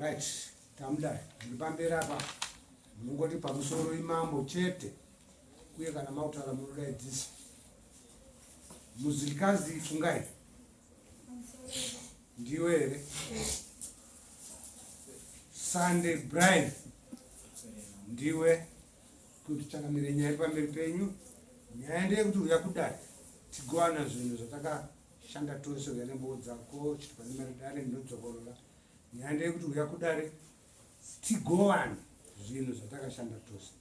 Right, tamudai ndiri pamberi apa munongoti pamusoro imambo chete uye kana makutaura munodaidzisa muzilikazi fungai ndiwe here Sunday Brian ndiwe kuti changamire nyaya iri pamberi penyu nyaya ndeyekuti uya kudare tigowana zvinhu zvatakashanda tose uya nembowo dzako chitupa nemari dare ndinodzokorora nyaya ndeyekuti uya kudare tigowane zvinhu zvatakashanda tose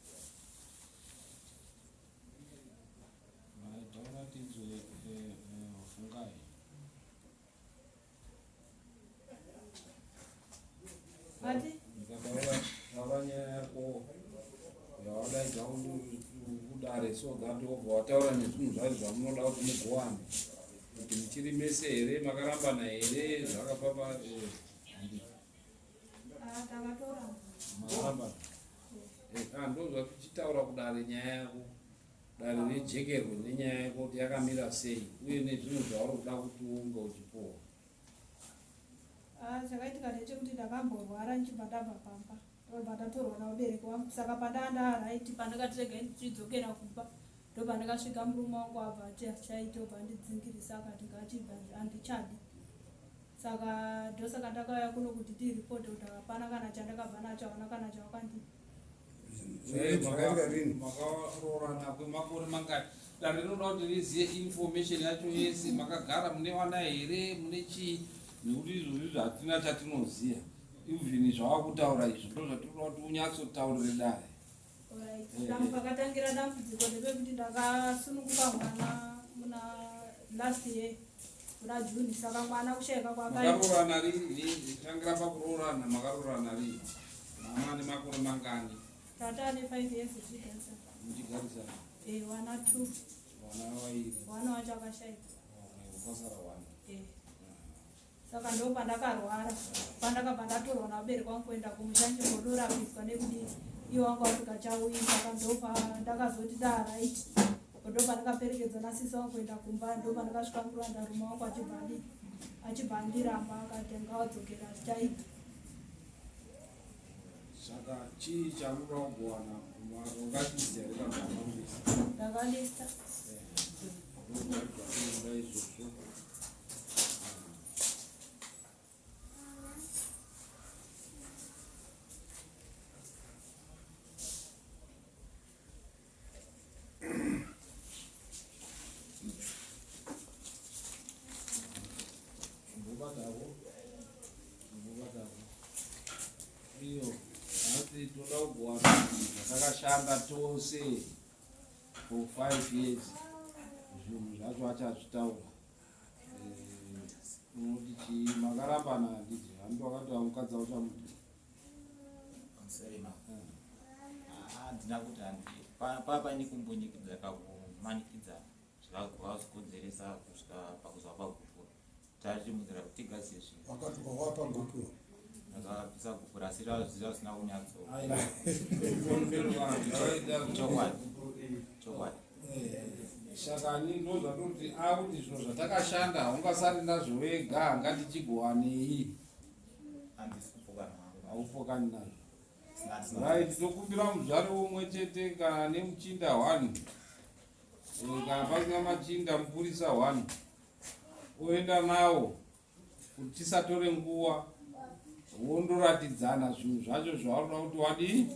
Taura nyaya yako yawadaidza kudare so that wobva wataura nezvinhu zvacho zvamunoda kuti mugowane kuti muchiri mese here makarambana here zvakafamba eh, ah, makarambana eh, ah, ndo zvatichitaura kudare nyaya yako dare rijekerwe nenyaya yako kuti yakamira sei uye nezvinhu zvauri kuda kuti unge uchipuwa ah, chakaitika ndechekuti ndakamborwara ndichibva ndabva pamba ndobva ndatorwa navabereki vangu saka pandaa ndaraiti pandakati regai ndichidzokera kumba ndopandakasvika murume wangu abva ati achaite obva andidzingirisa akati ngachibva handichadi saka ndosaka ndakauya kuno kuti tiripote kuti hapana kana chandakabva nacho havana kana chavakandipa Makaroorana kwemakore mangani? Dare rinoda kuti riziye information yacho yese. Makagara mune vana here, mune chii? Nekuti izvozvi izvi hatina chatinoziva. Even zvawakutaura izvo ndozvatinoda kuti unyatsotaurire dare. Pakatangira dambudziko ndepekuti ndakasununguka mwana muna last year muna June, saka mwana kushaika kwakaita. Makaroorana rini? Tangira pakuroorana, makaroorana rini? Mama ane makore mangani? Tata ane 5 years tichigarisana. Muchigarisana? Eh, wana 2. Wana wairi. Wana wacho akashaika. Okay, ukasara wana. Eh. Saka ndo pandakarwara. Pandakabva ndatorwa navabereki vangu kuenda kumusha ndichimbonorapiswa nekudii. Iwo wangu asingachauyi saka ndo pandakazoti da right. Ndo pandakaperekedzwa nasisi wangu kuenda kumba ndo pandakasvika muranda rume wangu achibva adii achibva andiramba akati ngawadzokera zvichaita. Saka chii chamunoda kugowana ungachiziva here kana makulista? Ndakalista. Ndokuda izvozvo. Iyo nhasi toda kugowana takashanda tose for five years zvinhu zvacho achazvitaura eh, unoti chii makarambana handiti hanti wakati mukadzi auchamuti handina kuti handi papaine kumbunyikidza kakumanikidza zvakazokonzeresa kusvika pakuzwa pagupuro tarimudzira kuti tigadzire zvinhu wakati wapa gupuro ndakabvisa gupuro asi zvisina kunyatso chokwadi chokwadi saka ni ndo zvatoti akuti zvinhu zvatakashanda haungasari nazvo wega ngatichigowanei haupokani nazvo right tokumbira muzvari umwe chete kana nemuchinda one eh, kana pasina machinda mupurisa one oenda nawo kuti tisatore nguva wondoratidzana zvinhu zvacho zvaunoda kuti wadii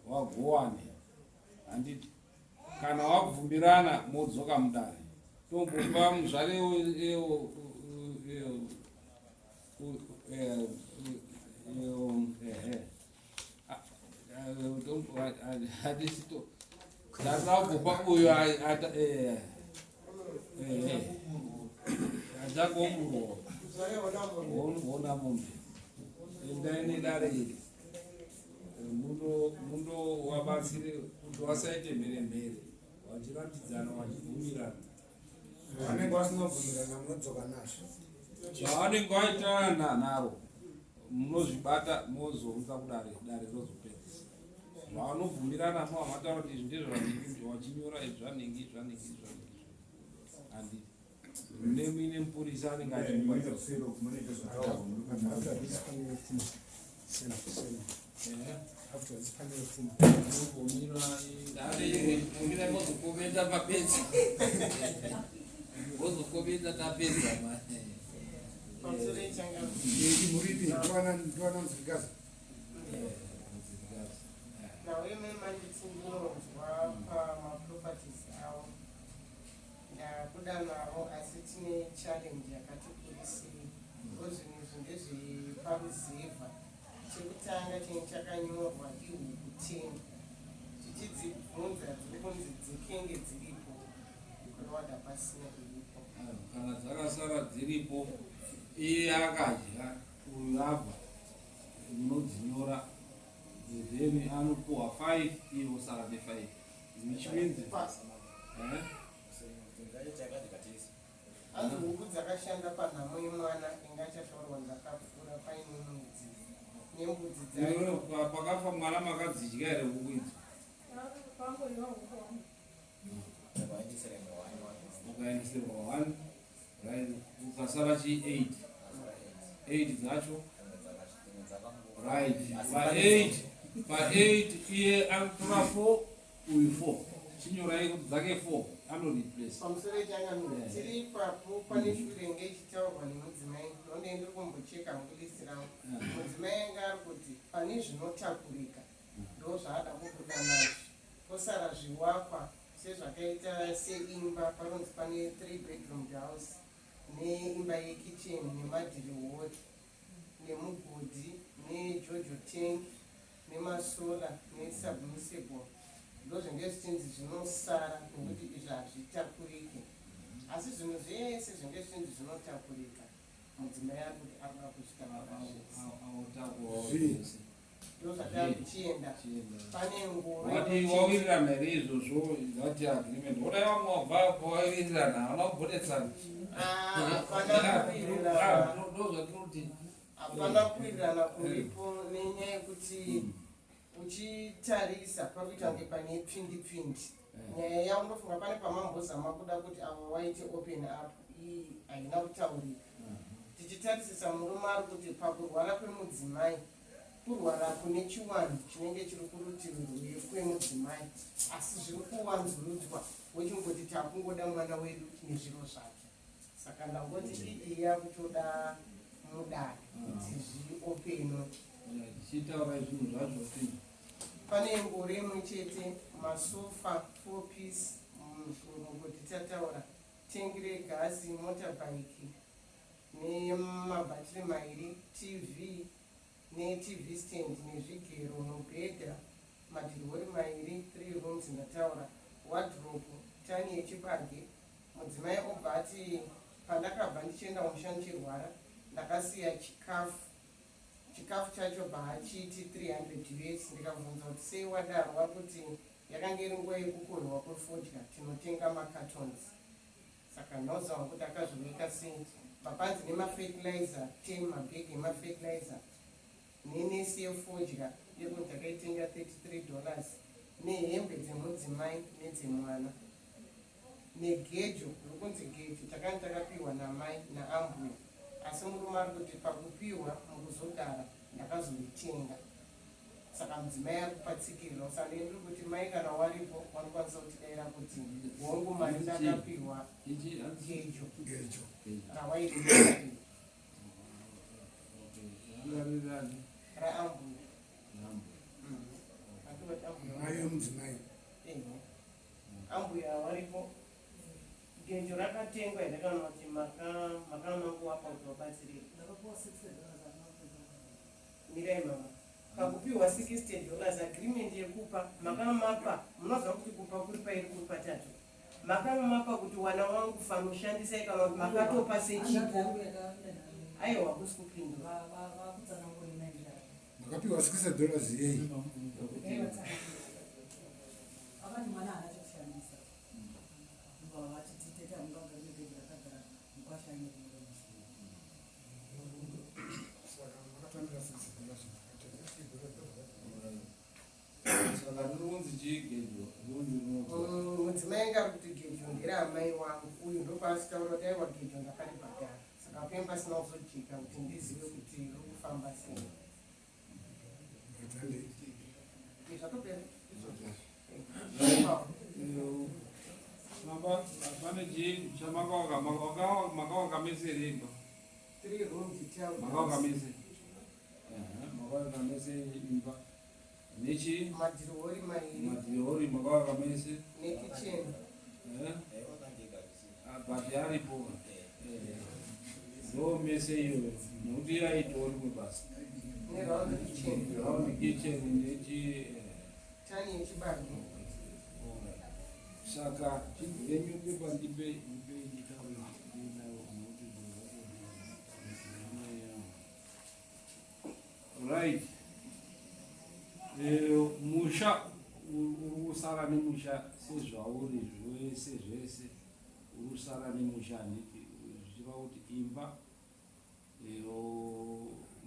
wagowane handiti kana wabvumirana modzoka mudare tombopa muzvare ndakakupa uyo achakomurwa ona mombe endai nedare iri mundo wabatsire kuti wasaite mhere mhere wachiratidzana wachibvumirana Vanenge vasina kubvumirana munodzoka nazvo. Zvavanenge vaitana naro munozvibata mozounza kudare dare rozopedzisa. Zvavanobvumirana mo hamataura kuti izvi ndezvanhingi wachinyora izvi zvanhingi zvanhingi zvanhingi. Handiti. Mune muine mupurisa anenge achimubatsira. Mira mozokomenda mapedza. Mozokomenda tapedza manje. Muripi ndiwana muzikazi. Nhau yememanditsi ndinonzwa pamaproperties avo ndabuda navo asi tine challenge yakati kurisei ngo zvinhu izvi ndezveparuzevha chekutanga chinhu chakanyorwa ihuku ten tichidzibvunza dziri kunzi dzikenge dziripo kurewada pasina iripo Kana dzakasara dziripo iye akadya uyu abva munodzinyora then anopuwa 5 iye osara ne5 which means eh? Hanzi huku dzakashanda panhamo yemwana inga chataurwa ndakapfuura paine mwedzi nembudzi dzayo. Iwewe pakafa mwana makadzidya here huku idzo? Pangoiwa huku wangu. Ukaendeserwa 1 right, ukasara chi 8 8 dzacho right pa 8 pa 8 iye anotora 4 uyu 4 chinyorai kuti dzake 4 anoreplace. Pamusoro echangamira tiri ipapo pane shure inge ichitaurwa nemudzimai nonde ndiri kumbocheka hangu list rangu. Mudzimai anga ari kuti pane zvinotakurika ndo zvaada kubuda nazvo posara zvivakwa sezvakaita seimba panonzi pane 3 bedroom house neimba yekitchen nemadhiri hall nemugodhi nejojo tank nemasola nesubmersible ndozvinge zvichinzi zvinosara nekuti izvi hazvitakurike asi zvinhu zvese zvinge zvichinzi zvinotakurika mudzimai ari kuti ari kuda kuzvitakura zvese. Aotakurawo Zvii. zvese. Ndozvatava kuchienda pane ngoro Wati wawirirana here izvozvo, that agreement? Odai vamwe wabva pawawirirana havana kubonetsana. Ah, hapana kuwirirana. Ndozvatinoti. Hapana kuwirirana kuripo nenyaya yekuti uchitarisa pakuita kunge pane pfindi pfindi nyaya yavo ndofunga pane pamambozama kuda kuti avo waite open up iyi haina kutaurika. Tichitarisisa murume ari kuti pakurwara kwemudzimai kurwara kune chiwanhu chinenge chiri kurutivi rwekwemudzimai asi zviri kuwanzurudzwa wochingoti takungoda mwana wedu nezviro zvake saka ndangoti iyi yakutoda mudare kuti zviopenwe. Tichitaura zvinhu zvacho ti Pane ngoro imwe chete, masofa 4 piece, mugodhi tataura, tengi regasi, motorbike nemabhatiri mairi, TV neTV stand nezvigero, mubhedha, madhirihori mairi, 3 rooms ndataura, wardrobe, tani yechibage. Mudzimai obva ati pandakabva ndichienda kumusha ndichirwara ndakasiya chikafu chikafu chacho bva achiti 300 US. Ndikabvunza kuti sei wadaro vari kuti yakanga iri nguva yekukohwewa kwefodya tinotenga macartons saka ndinoziva kuti akazviweka sei papanzi nemafertilizer 10 mabhegi emafertilizer nenesi yefodya yekuti takaitenga $33 nehembe dzemudzimai nedzemwana negejo rokunzi gejo takanga takapiwa namai naambuya asi murume ari kuti pakupiwa mukuzogara ndakazoritenga saka mudzimai ari kupatsikirira saka ndiri kuti mai kana waripo vanokwanisa kutidayira kuti hongu mari ndakapiwa ichi hanzi gejo Gejo. rawairima. Rangarirani. Raambuya. Nambo. Atoti ambuya. Mai wemudzimai. Ehe. Ambuya waripo gejo rakatengwa here kana kuti makamanguwapa kuti wabatsirike? Ndakapuwa $60 andinopedza. Mirai mama, pakupiwa $60 agreement yekupa makamapa munoziva kuti kupa kuri pairi kuri patatu makamapa kuti wana wangu fanoshandisai kana kuti makatopa sechipo? Aiwa kusi kupindura. Vakutsanangura maenderano. Makapiwa $60 yei? Akati mwana haana chekushandisa vachiti tete hamungagari negejo rakagara mukwasha aine kumuromo. Saka makatambira $60 makatenga Saka riri kunzi chii gejo? Riri kunzi rinodzwa. Mudzimai. Mudzimai anga ari kuti gejo nderaamai wangu uyu ndopaasitaura kuti aiwa gejo ndakaribhadhara saka penge pasina kuzojeka kuti ndizive kuti riri kufamba sei. Zvatopera izvozvo. Baba, pane chii chamakawaka makawaka mese here imba? Three rooms tell. Makawaka mese. Makawaka mese imba. Nechi? Madhirihori mairi. Madhirihori makawaka mese. Nekicheni. Eh? Ah, but aripo. Eh. Ndo mese iyoyo. Nekuti yaitori mwebasa. Neround kitchen. Round kitchen nechi eh. Tani yechibage. Saka chinhu pepa ndipe ndipe nditaure ndinayo nokuti right. Eh, musha uri kusara nemusha sezvauri zvese zvese uri kusara nemusha handiti zvichireva kuti imba eh,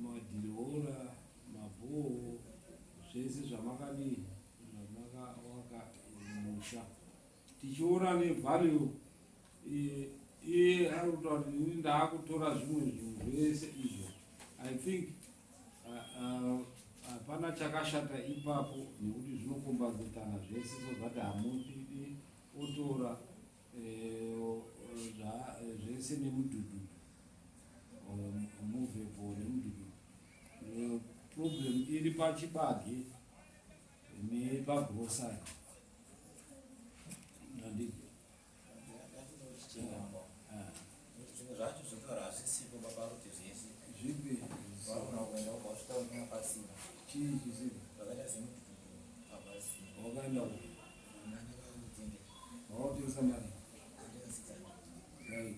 madhirihora mabhoho zvese zvamakadii zvamakawaka musha tichiona nevalue eh, iye ari kutaura kuti ini ndaakutora zvimwe zvinhu zvese izvo. I think hapana chakashata ipapo nekuti zvinokombanzetana zvese so that hamupidi otora eh, zvese nemudhudhudhu movable nemudhudhudhu. Problem iri pachibage nepagrosari handiti? Zvimwe zvacho zvotaura hazvisipo baba kuti zvese. Zvipi? Varikuona kuenda ubva wasvika unoona pasina. Chii chisipo? Zvakaita semudhudhudhu hapasina. Wakaenda ku Ndakakutengesa. Wakatengesa mari? Kutenga 600. Right,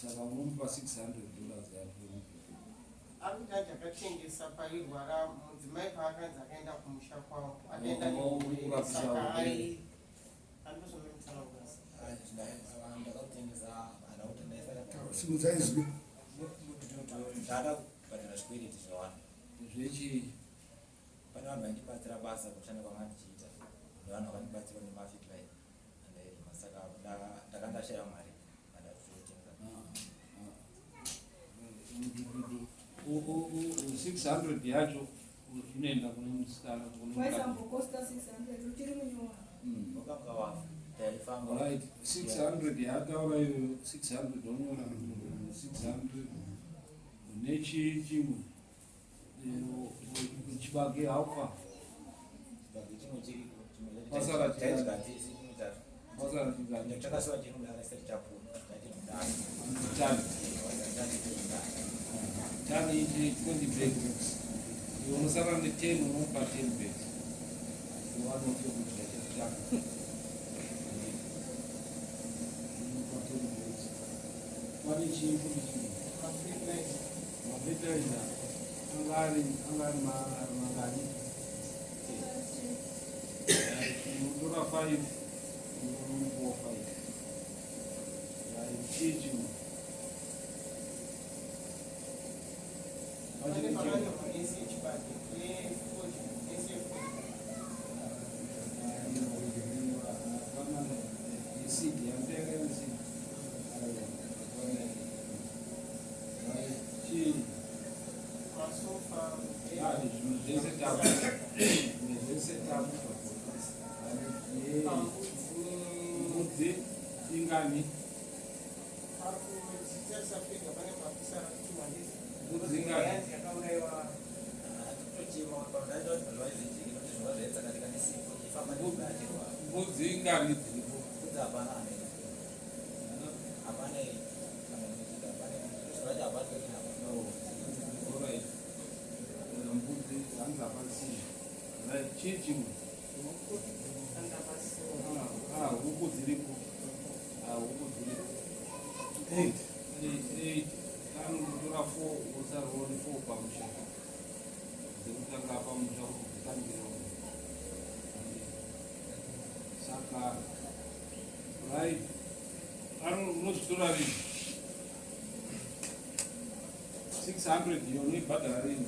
saka unomupa $600 yako yemudhudhudhu. Ari kuti akatengesa pairwara mudzimai paakanzi akaenda kumusha kwavo akaenda Oh, neurwere kurapisa saka urwere. ai andozvomemutsanangura. Ndakakutengesa hana kuti ndaisaka. Simudza izwi. Mudhudhudhu ndada kubhadhara zvikwereti zvawanda. Zvechii? Pane vanhu vaindibatsira basa kushanda kwanga ndichiita nevanhu vakandibatsira nemafetiraiza andairima saka ndanga ndashaya mari andatotenga. Mudhudhudhu 600 yacho inoenda kune musikana kune mukadzi. Waisambokosta 600 uchiri munyowani. Wakanga wafa taifamba. Right, 600 yataura iyoyo 600 onyora 600 nechii chimwe. Eh, chibage haufa? Chibage chimwe chiriko chimwe. Pasara chingani? Taidya tese chimwe chacho. Pasara chingani? Chakasiwa chiri mudara isati chapura chachiri mudara. Tani? Chachiri mudara. Tani ichi 20 bags iwe unosara ne10 unomupa 10 bags iwanoke kudya chekutanga unomupa 10 bags. Pane chii futi chimwe? Mafertilizer. Mafertilizer anga ari mangani? Unotora 5 unomupawo 5. Right, chii chimwe? Pane Pachine chimwe? pakanyorwa ese yechibage yefodya ese yefodya. Seed yamtenga seed chii? Masofa. Zvinhu zvese tamu zvinhu zvese tamu. Pambudzi. Mbudzi ingani? Ari kudzitarisa fega pane pakusara kuti handisi. Mbudzi ingani? Yanzi yakaurayiwa. Tochema ndaita kuti zvinhu zvaizvijeki nokuti zvinhu zvaitsakatika nesipo ichifamba nemvura achirwara. Mbudzi ingani dziripo? Mbudzi hapana anoita hapana iri kana inoitika hapana zvacho hapana totina. Alright, mbudzi hanzi hapasina. Right, chii chimwe? Anga pasina. Ah, huku dziripo. Ah, huku dziripo. Eight. Eight, eight. Anotora four wosarwa ne4 pamusha dzekutanga pamusha kuti dzitangire. Saka right, ano unozvitora rini 600 iyo unoibhadhara rini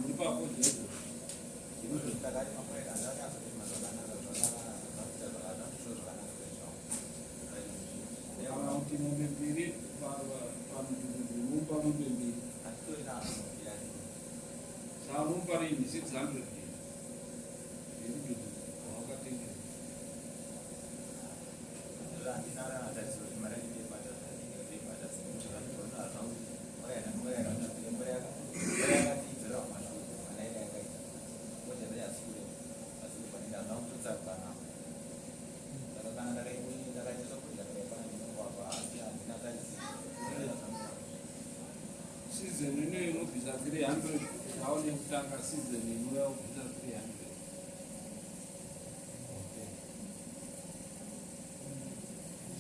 muri pafojezo? Ndakarima pureka ndakanyatsokurima zvakanaka zvakanaka zvakuita zvakanaka zvakanaka. Unomupa rini 600 wawakatengesa? Season ino inobvisa 300, aone kutanga season inouya kubvisa 300. Okay.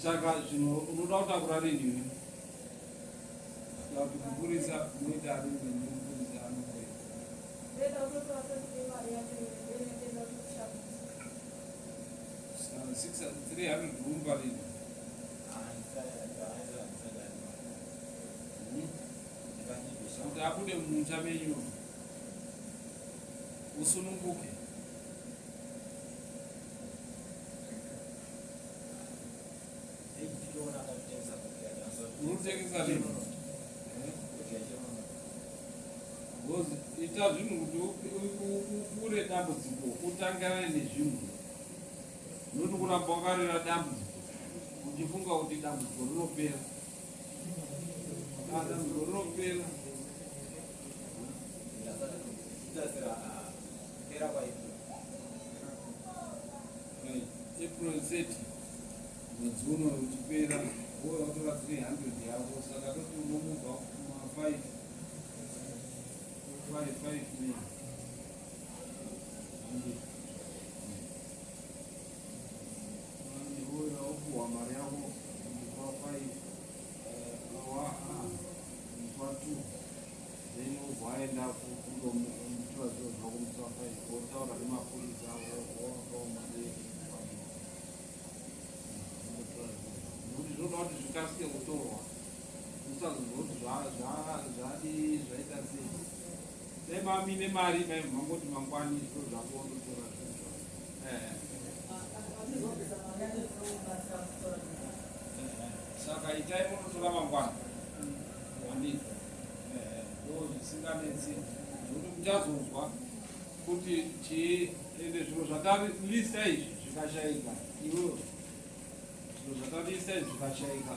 Saka zvino unoda kutakura rini iwe? Kuti kupurisa munoita arrangement nemupurisa anokuenda. Ndoenda kutotora totipe mari yacho, ndoenda kutokushandisa. 300 rumba rini? Kuti abude mumusha menyu, usununguke. Unotengesa rini? Because ita zvinhu kuti upfuure dambudziko, utangane nezvinhu, noti kuramba wakarera dambudziko uchifunga kuti dambudziko rinopera. Ah, dambudziko rinopera. Pera kwaIpril. Right. April 30, mwedzi uno uchipera, wouya watora 300 yako. Saka toti unomubva kuma 5 5 5 May. Wouya wopuhwa mari yako musi wa 5, musi wa 2, then wobva waenda kundomutora zviro zvako musi wa 5, wotaura nemapurisa, wovakawo mari. Nekuti zvinoda kuti zvikasike kutorwa, usazozwa kuti zvadii, zvaita sei. Dai mamine mari, mangoti mangwani zviro zvako wandotora zvinhu zvako. Atizobvisa mari yacho, tinomubatsira kutora zvinhu. Saka itai munotora mangwana, handii? Ndo zvisinganetsi, zvekuti muchazonzwa kuti chii. Ende zviro zvatalista izvi zvikashayika, iwewe, zviro zvatalista izvi zvikashayika,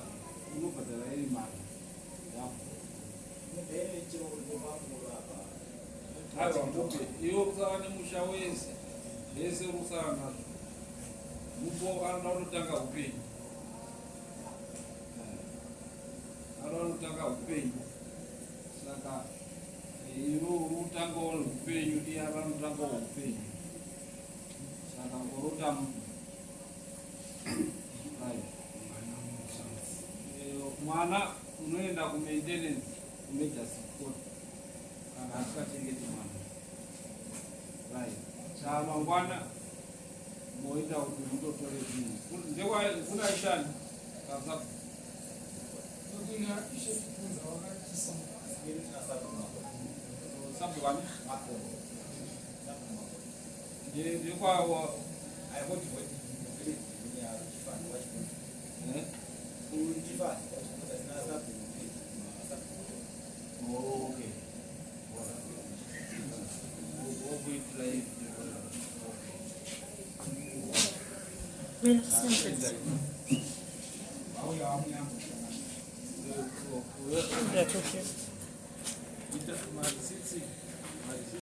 unobhadhara iri mari yako. Aiwa, mupe iwe kusara nemusha wese, zvese uri kusara nazvo. Mupo, anoda kutotanga upenyu, anoda kutotanga upenyu. Saka iwe uri kutangawo upenyu, iye anotangawo upenyu. Saka ngorota right. Mwana unoenda kumaintenance, kumagistrate court, kana asikachengeti mwana, right? Saka mangwana moita kuti mutotore zvinhu. Kuna ishani kasa. Kuna Ishe Chipunza wakatisa. Sabhukwani ndekwawa. Eh? Oh, okay. Wokuitira izvi. Mina siyamsebenzisa. Auya wamuyambo. Ngiyathokela.